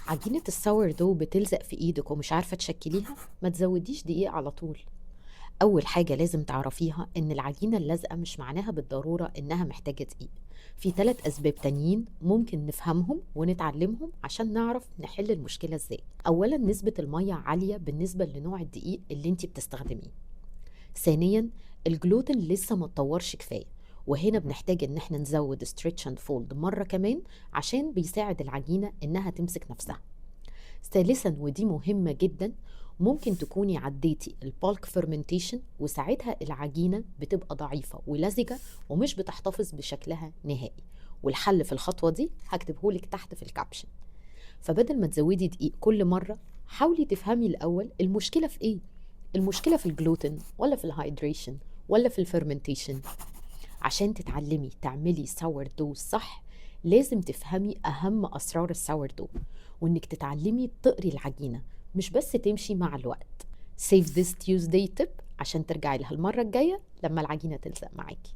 عجينة ال sourdough بتلزق في ايدك ومش عارفة تشكليها؟ ما تزوديش دقيق على طول. أول حاجة لازم تعرفيها إن العجينة اللازقة مش معناها بالضرورة إنها محتاجة دقيق. في 3 أسباب تانيين ممكن نفهمهم ونتعلمهم عشان نعرف نحل المشكلة إزاي. أولاً، نسبة المية عالية بالنسبة لنوع الدقيق اللي انتي بتستخدميه. ثانياً، الجلوتين لسه ما اتطورش كفاية، وهنا بنحتاج إن احنا نزود stretch and fold مرة كمان عشان بيساعد العجينة إنها تمسك نفسها. ثالثاً، ودي مهمة جداً، ممكن تكوني عديتي ال bulk fermentation، وساعتها العجينة بتبقى ضعيفة ولزجة ومش بتحتفظ بشكلها نهائي، والحل في الخطوة دي هكتبهولك تحت في ال caption. فبدل ما تزودي دقيق كل مرة، حاولي تفهمي الأول المشكلة في إيه. المشكلة في الجلوتين ولا في ال hydration ولا في ال fermentation؟ عشان تتعلمي تعملي sourdough صح، لازم تفهمي أهم أسرار ال sourdough، وإنك تتعلمي تقري العجينة، مش بس تمشي مع الوقت. Save this Tuesday tip عشان ترجعي لها المرة الجاية لما العجينة تلزق معاكي.